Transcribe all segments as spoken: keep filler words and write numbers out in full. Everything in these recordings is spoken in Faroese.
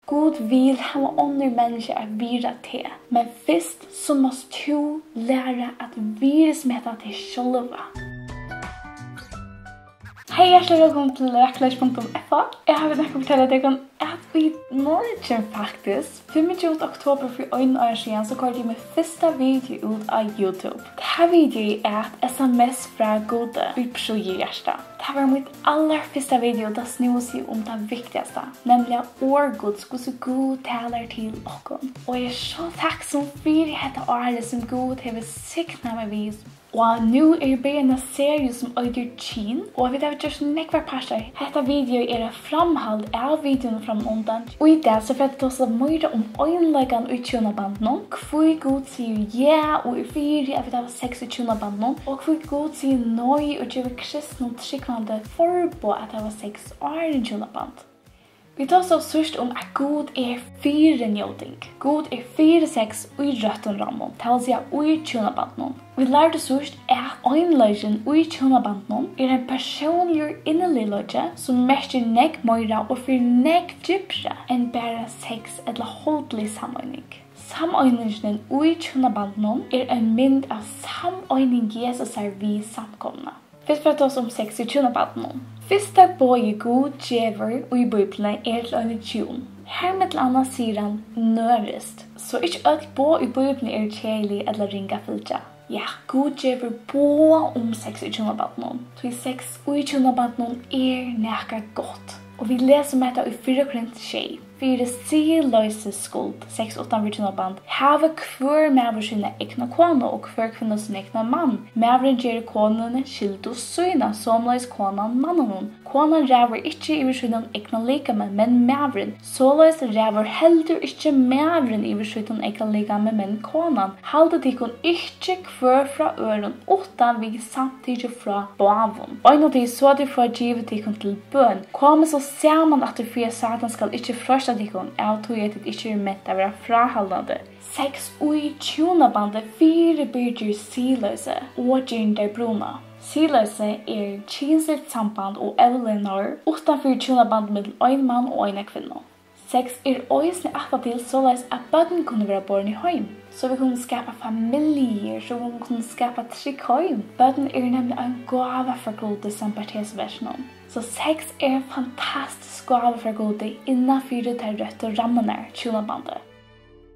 Gud vil hava onnur menniskju at virða teg, men fyrst so mást tú læra at virðismeta teg sjálva. Hey, hjartaliga vælkomin til rakleiðis punktum f o. Eg havi nakað at fortelja tykkum, at í morgin, faktiskt, fimmogtjúgunda oktober fyri einum ári síðan, so koyrdi eg mítt fyrsta video út á YouTube. Tað videoið æt S M S frá Gudi, ið prýðir hjartað. Tað var mítt allarfyrsta video, tað snúði seg um tað viktigasta, nemliga orð Guds, hvussu Gud talar til okkum. Og eg eri so takksom fyri hetta árið, sum Gud hevur signað meg við. Og nú er í byrjan av seriu, sum eitur Kyn, og vit hava gjørt nógvar partar. Hetta video er eitt framhald av videoini framundan. Og í dag so fari eg at tosa meira um einleikan í hjúnabandinum, hví Gud sigur ja og er fyri, at vit hava sex í hjúnabandinum, og hví Gud sigur nei og gevur kristnum trúgvandi forboð at hava sex áðrenn hjúnaband. Vit tosaðu síðst um, at Gud er fyri njóting. Gud er fyri sex í røttum rammum, tað vil siga í hjúnabandinum. Vit lærdu síðst, at einleikin í hjúnabandinum er ein persónligur inniligleiki, sum merkir nógv meira og fer nógv djúpri enn bara sex ella haldlig sameining. Sameiningin í hjúnabandinum er ein mynd av sameining Jesusar við samkomuna. Fyrst fari eg at tosa um sex í hjúnabandinum. Fyrsta boðið Gud gevur í Bíbliuni er til eini hjún. Har millum annað sigur hann: "Nørist." So ikki øll boð í Bíbliuni eru keðilig ella ring at fylgja. Ja, Gud gevur boð um sex í hjúnabandinum, tí sex í hjúnabandinum er nakað gott. Og vit lesa um hetta í fyrra Korint sjey. Fyri siðloysis skuld, sex uttan fyri hjúnaband, havi hvør maður sína egnu konu og hvør kvinna sín egna mann. Maðurin ger konuni skyldu sína, somuleiðis konan manninum. Konan ræður ikki yvir sínum egna likami, men maðurin. Soleiðis ræður heldur ikki maðurin yvir sínum egna likami, men konan. Haldið tykkum ikki hvør frá øðrum uttan við samtykki frá báðum. Eina tíð so at tit fáa givið tykkum til bøn. Komið so saman aftur, fyri at Satan skal ikki freista tykkum, av tí at tit ikki eru ment at vera fráhaldandi. Sex í hjúnabandi fyribyrgir siðloysi og girndar bruna. Siðloysi er kynsligt samband og ólunaður uttan fyri hjúnaband millum ein mann og eina kvinnu. Sex er eisini ætlað til soleiðis, at børn kunnu verða borin í heim, so vit kunnu skapa familjur, so vit kunnu skapa trygg heim. Børn eru nemliga ein gáva frá Gudi, sambært hesum versinum. So sex er ein fantastisk gáva frá Gudi innan fyri tær røttu rammurnar, hjúnabandið.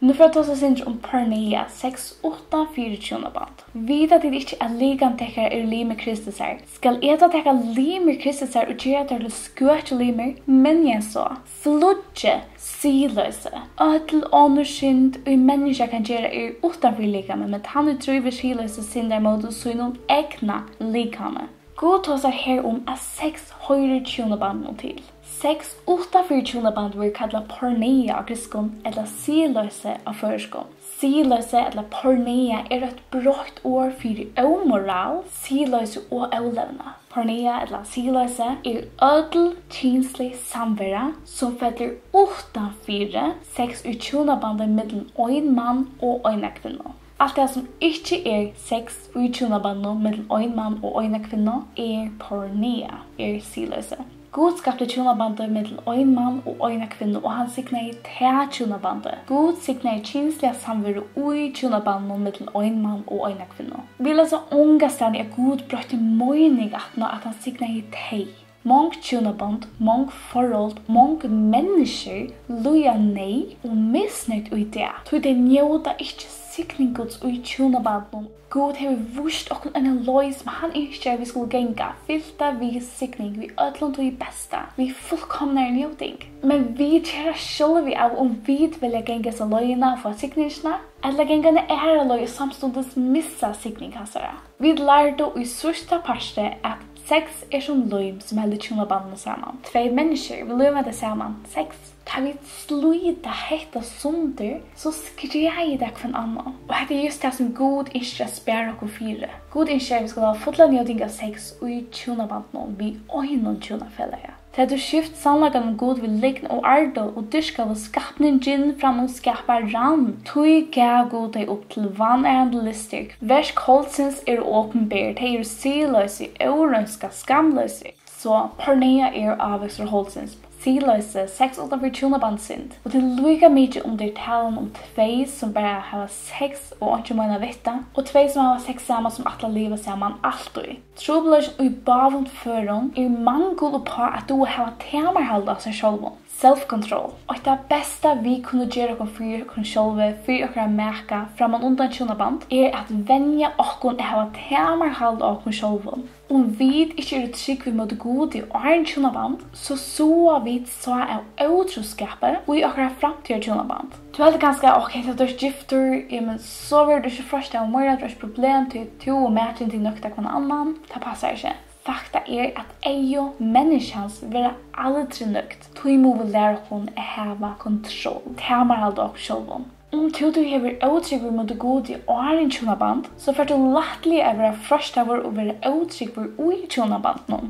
Nú fari eg at tosa eitt sindur um porneia, sex uttan fyri hjúnaband. Vita tit ikki, at likam tykkara eru limir Kristusar? Skal eg tá taka limir Kristusar og gera teir til skøkjulimir? Men ja so. Flýggið, siðloysi. Øll onnur synd, ið menniskja kann gera, er uttan fyri likamið, men tann, ið drívur siðloysi, syndar móti sínum egna likami. Gud tosar her um, at sex hoyrir hjúnabandinum til. Sex uttan fyri hjúnaband verður kallað porneia á grikskum ella siðloysi á føroyskum. Siðloysi ella porneia er eitt broytt orð fyri ómoral, siðloysi og ólevnað. Porneia ella siðloysi er øll kynslig samvera, sum fellur uttan fyri sex í hjúnabandi millum ein mann og eina kvinnu. Alt tað, sum ikki er sex í hjúnabandinum millum ein mann og eina kvinnu, er porneia, er siðloysi. Gud skapti hjúnabandið millum ein mann og eina kvinnu, og hann signaði tað hjúnabandið. Gud signaði kynsliga samveru í hjúnabandinum millum ein mann og eina kvinnu. Vit lesa ongastaðni, at Gud broytti meining aftan á, at hann signaði tey. Mong hjúnabond, mong forhold, mong menniskjur líða neyð og misneyt í dag, tí tey njóta ikki signing Guds í hjúnabandinum. Gud hevur víst okkum eina leið, sum hann ynskir, at vit skulu ganga, fylta við signing, við øllum tí besta, við fullkomnari njóting. Men vit gera sjálvi av, um vit velja at ganga hesa leiðina og fáa signingina, ella ganga eina aðra leið og samstundis missa signing hansara. Vit lærdu í síðsta parti, at sex er sum lím, sum heldur hjúnabandinum saman. Tvey menniskju, vit líma tey saman. Sex. Tá vit slíta hetta sundur, so skræðir tað hvønn annan. Og hetta er júst tað, sum Gud ynskir at spara okkum fyri. Gud ynskir, at vit skulu hava fulla njóting av sex í hjúnabandinum við einum hjúnafelagi. Tey høvdu skift sannleikan um Gud við lygn og ardu og dýrkaðu skapningin fram um skaparan. Tí gav Gud tey upp til vanærandi lystir. Verk holdsins eru opinber, tey eru siðloysi, óreinska, skamloysi. So porneia er ávøkstur holdsins. Siðloysi, sex uttanfyri hjúnaband, synd. Og tað er líka mikið um tað er talan um tvey sum bara hava sex og einki meina við tað, og tvey sum hava sex saman sum ætla at liva saman altíð. Trupulleikin í báðum førum er mangul uppá at duga at hava tamarhald á sær sjálvum. Self-control. Eitt tað besta vit kunnu gera okkum fyri okkum sjálvi, fyri okkara maka, framman undan hjúnaband, er at venja okkum at hava tamarhald á okkum sjálvum. Um vit ikki eru trúgv ímóti Gudi áðrenn hjúnaband, so sáa vit sá av ótrúskapi í okkara framtíðarhjúnaband. Tú heldur kanska, ok, hetta tú ert giftur, ja, men so verður tú ikki freistað av meira, tú ert problem, tí tú og makin tín nøkta hvønn annan. Tað passar ikki. Fakta er, at eygu menniskjans verða aldri nøgd. Tí mugu vit læra okkum at hava kontroll, tamarhald á okkum sjálvum. Um tú, tú hevur ótrúgv ímóti Gudi áðrenn hjúnaband, so fert tú lættliga at verða freistaður og verða ótrúgvur í hjúnabandinum.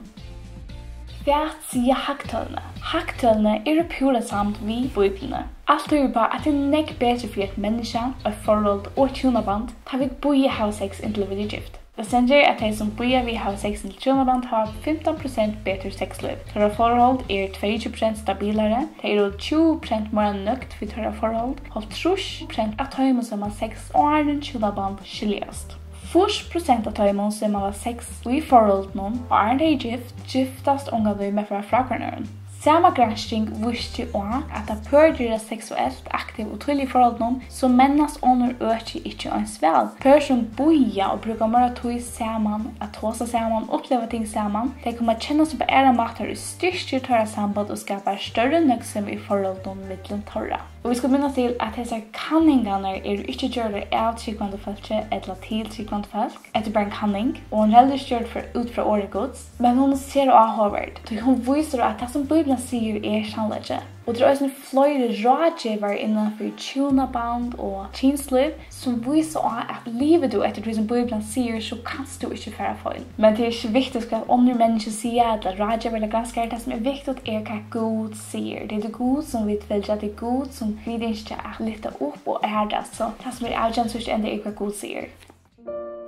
Hvat siga hagtølini? Hagtølini eru púra samd við Bíbliuni. Alt tíðir upp á, at tað er nógv betri fyri eitt menniskja, eitt forhold og eitt hjúnaband, tá vit bíða hava sex, inntil vit eru gift. Tað stendur, at tey, sum bíða við at hava sex inntil hjúnaband, hava fimtan prosent betri sexlív. Teirra forhold er tveyogtjúgu prosent stabilari, tey eru tjúgu prosent meira nøgd við teirra forhold, hálvtrýss prosent av teimum, sum hava sex áðrenn hjúnaband, skiljast. Fýrs prosent av teimum, sum hava sex í forholdinum, áðrenn tey eru gift, giftast ongantíð, men fara frá hvørjum øðrum. Sama gransking vísti á, at tá pør gerast seksuelt aktiv og tíðliga í forholdinum, so mennast onnur øki ikki eins væl. Pør, sum bíða og brúka meira tíð saman, at tosa saman, uppliva ting saman, tey koma at kennast upp á aðrar mátar, ið styrkir teirra samband og skapar størri nøgdsemi í forholdinum millum teirra. Og vit skulu minnast til, at hesar kanningarnar eru ikki gjørdar av trúgvandi fólki ella til trúgvandi fólk. Hetta er bara ein kanning, og hon er heldur ikki gjørd frá, út frá orði Guds, men hon er sera áhugaverd, tí hon vísir, at tað, sum Bíblian sigur, er sannleiki. Og tað eru eisini fleiri ráðgevar innan fyri hjúnaband og kynslív, sum vísa á, at livir tú eftir tí, sum Bíblian sigur, so kanst tú ikki fara feil. Men tað er ikki viktigt, hvat onnur menniskju siga, ella ráðgevar ella granskarar. Tað, sum er viktigt, er, hvat Gud sigur. Tað er til Gud, sum vit fylgja, tað er Gud, sum vit ynskja at lyfta upp og æra. So tað, sum er avgerandi í síðsta enda, er, hvat Gud sigur.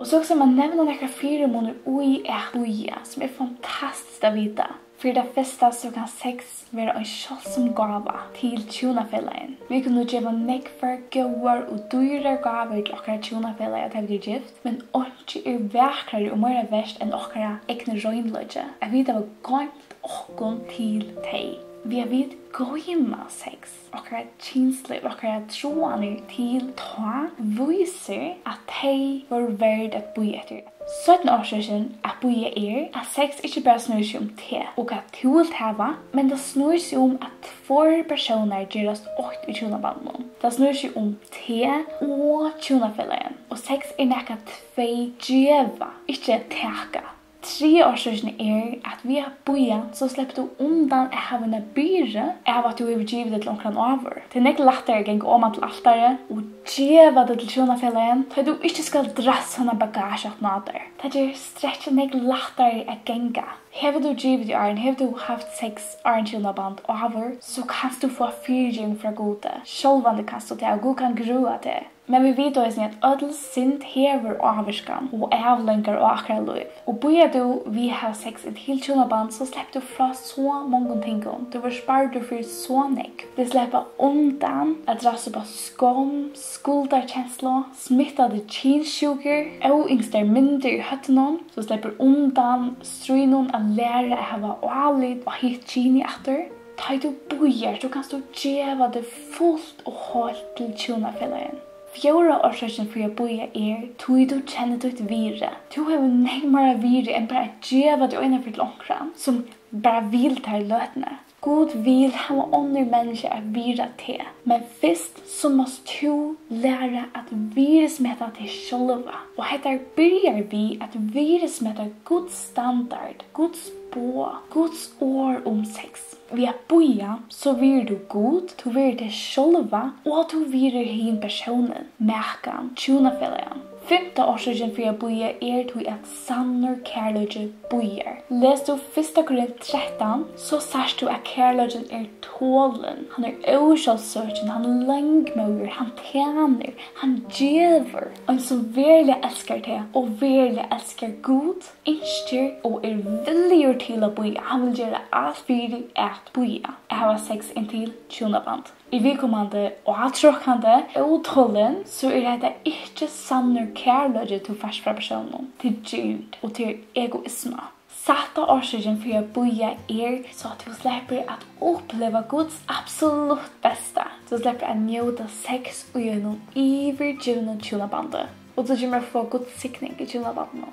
Og so skal man nevna nakrar fyrimunir í at bíða, sum er fantastiskt at vita. Fyri tað fyrsta, so kann sex vera ein sjáldsom gáva til hjúnafelagin. Vit kunnu geva nógvar góðar og dýrar gávur til okkara hjúnafelaga, tá vit eru gift, men einki er vakrari og meira vert enn okkara egni reinleiki, at vit hava goymt okkum til tey. Við at vit goyma sex, okkara kynslív, okkara tráanir til tá, vísir, at tey vóru verd at bíða eftir. Seinna orsøkin at bíða er, at sex ikki bara snýr seg um teg og hvat tú vilt hava, men tað snýr seg um, at tveir persónar gerast eitt í hjúnabandinum. Tað snýr seg um teg og hjúnafelagin. Og sex er nakað, tvey geva, ikki taka. Triðja orsøkin er, at við at bíða, so sleppur tú undan at hava eina byrðu av, at tú hevur givið tað til onkran áður. Tað er nógv lættari at ganga oman til altarið og geva tað til hjúnafelagin, tá tú ikki skal drassa hana bagage aftan á tær. Tað ger strekkið nógv lættari at ganga. Hevur tú givið í áðrenn, hevur tú havt sex áðrenn hjúnaband áður, so kanst tú fáa fyrigeving frá Gudi. Sjálvandi kanst tú tað, og Gud kann grøða teg. Men vit vita eisini, at øll synd hevur ávirkan og avleiðingar á okkara lív. Og bíðar tú við at hava sex inntil hjúnaband, so sleppur tú frá so mongum tingum. Tú verður spardur fyri so nógv. Vit sleppa undan at drassa upp á skomm, skuldarkenslu, smittandi kynssjúkur, óynsktar myndir í høvdinum. Tú sleppur undan stríðnum at læra at hava álit á hitt kynið aftur. Tá ið tú bíðar, so kanst tú geva teg fult og heilt til hjúnafelagin. Fjórða orsøkin fyri at bíða er, tí tú kennir títt virði. Tú hevur nógv meira virði enn bara at geva teg eina ferð til onkran, sum bara vil tær í løtuni. Gud vil hava onnur menniskju at virða teg, men fyrst so mást tú læra at virðismeta teg sjálva. Og hetta byrjar við at virðismeta Guds standard, Guds boð, Guds orð um sex. Við at bíða, so virðir tú Gud, tú virðir teg sjálva, og tú virðir hin persónin, makan, hjúnafelagan. Fimta orsøkin fyri at bíða er tí, at sannur kærleiki bíðar. Les tú fyrsta Korint trettan, so sært tú, at kærleikin er tolin. Hann er ósjálvsøkin, hann er langmóður, hann tænir, hann gevur. Ein sum veruliga elskar teg og veruliga elskar Gud, ynskir og er villigur til at bíða. Hann vil gera alt fyri at bíða. At hava sex inntil hjúnaband er viðkomandi átrokandi, ótolin, so er hetta ikki sannur kærleiki, tú fært frá persóninum. Tað er girnd og tað er egoisma. Sætta orsøkin fyri at bíða er, so at tú sleppur at uppliva Guds absolutt besta. Tú sleppur at njóta sex í einum yvirgivnum hjúnabandi. Og tú kemur at fáa Guds signing í hjúnabandinum.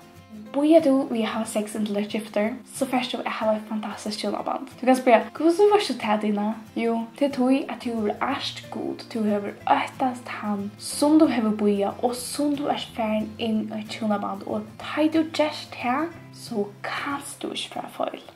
Bíðar tú við at hava sex inntil tú ert giftur, so fert tú at hava eitt fantastiskt hjúnaband. Tú kanst spyrja: "Hvussu veitst tú tað, Dina?" Jú, tað er tí, at tú hevur ært Gud, tú hevur óttast hann, sum tú hevur bíðað og sum tú ert farin inn í eitt hjúnaband, og tá ið tú gert tað, so kanst tú ikki fara feil.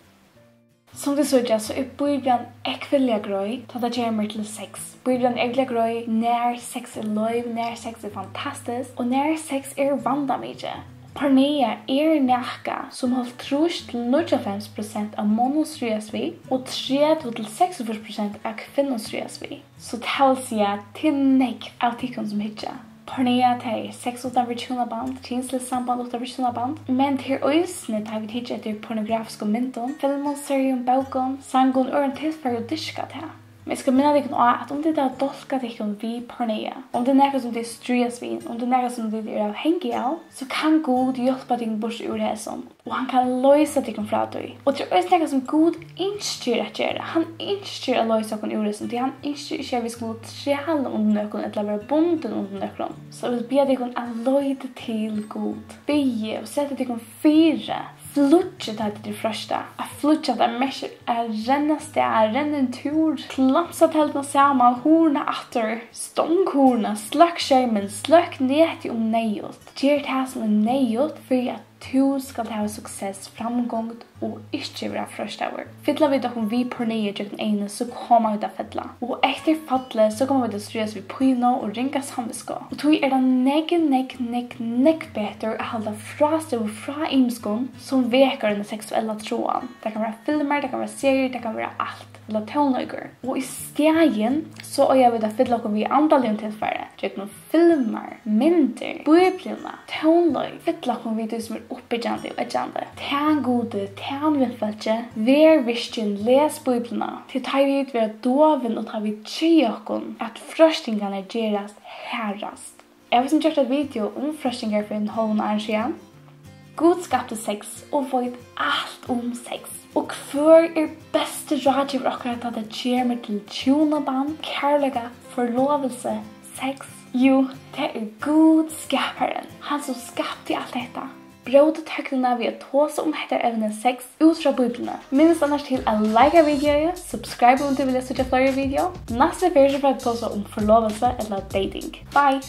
Sum tit síggja, so er Bíblian ógvuliga greið, tá tað kemur til sex. Bíblian er ógvuliga greið, nær sex er loyvt, nær sex er fantastiskt, og nær sex er vandamikið. Porneia er nakað, sum hálvtrýss til níggjuoghálvfems prosent av monnum stríðast við, og tretivu til seksogfýrs prosent av kvinnum stríðast við. So tað vil siga, tað er nógv av tykkum, sum hyggja. Porneia, tað er sex uttan fyri hjúnaband, kynsligt samband uttan fyri hjúnaband, men tað er eisini, tá vit hyggja eftir pornografiskum myndum, filmum, serium, bókum, sangum, øðrum tilfari og dyrka tað. Men eg skal minna tykkum á, at um tit hava dálkað tykkum við porneia, um tað er nakað, sum tit stríðast við, um tað er nakað, sum tit eru avhangig av, so kann Gud hjálpa tykkum burtur úr hesum. Og hann kann loysa tykkum frá tí. Og tað er eisini nakað, sum Gud ynskir at gera. Hann ynskir at loysa okkum úr hesum, tí hann ynskir ikki, at vit skulu træla undir nøkrum ella vera bundin undir nøkrum. So eg vil biðja tykkum at leita til Gud. Biðja og seta tykkum fyri. Flýggja, tá tit eru freistað. At flýggja, tað merkir at renna avstað, at renna ein túr, klamsa telduna saman, hurðina aftur, stong hurðina, sløkk skermin, sløkk netið um neyðugt. Ger tað, sum er neyðugt fyri at tú skalt hava suksess, framgongd og ikki vera freistaður. Fylla vit okkum við porneia gjøgnum eyguni, so koma vit at fella. Og eftir fallið, so koma vit at stríðast við pínu og ringa samvitsku. Og tí er tað nógv, nógv, nógv, nógv betur at halda frástøðu frá ymiskum, sum vekur eina seksuella tráan. Tað kann vera filmar, tað kann vera seriur, tað kann vera alt. Ella tónleikur. Og í staðin, so eiga vit at fylla okkum við andaligum tilfari, gjøgnum filmar, myndir, Bíbliuna, tónleik, fylla okkum við tí, sum er uppbyggjandi og eggjandi. Tæn Gudi, tæn vinfólki, ver virkin, les Bíbliuna. Tí tá vit verða dovin og tá vit keða okkum, at freistingarnar gerast harðast. Eg havi eisini gjørt eitt video um freistingar fyri ein hálvum ári síðan. Gud skapti sex og veit alt um sex. Og hvør er besti ráðgevi okkara, tá tað kemur til hjúnaband, kærleika, forlovelse, sex? Jú, tað er Gud, skaparin, hann sum skapti alt hetta. Brót tøgnina við at tosa um hetta evnið sex út frá Bíbliuni. Minnist annars til at lika videoið, subscribe um tú vilja síggja fleiri video. Næstu ferð so fara vit at tosa um forlovelse ella dating. Bye!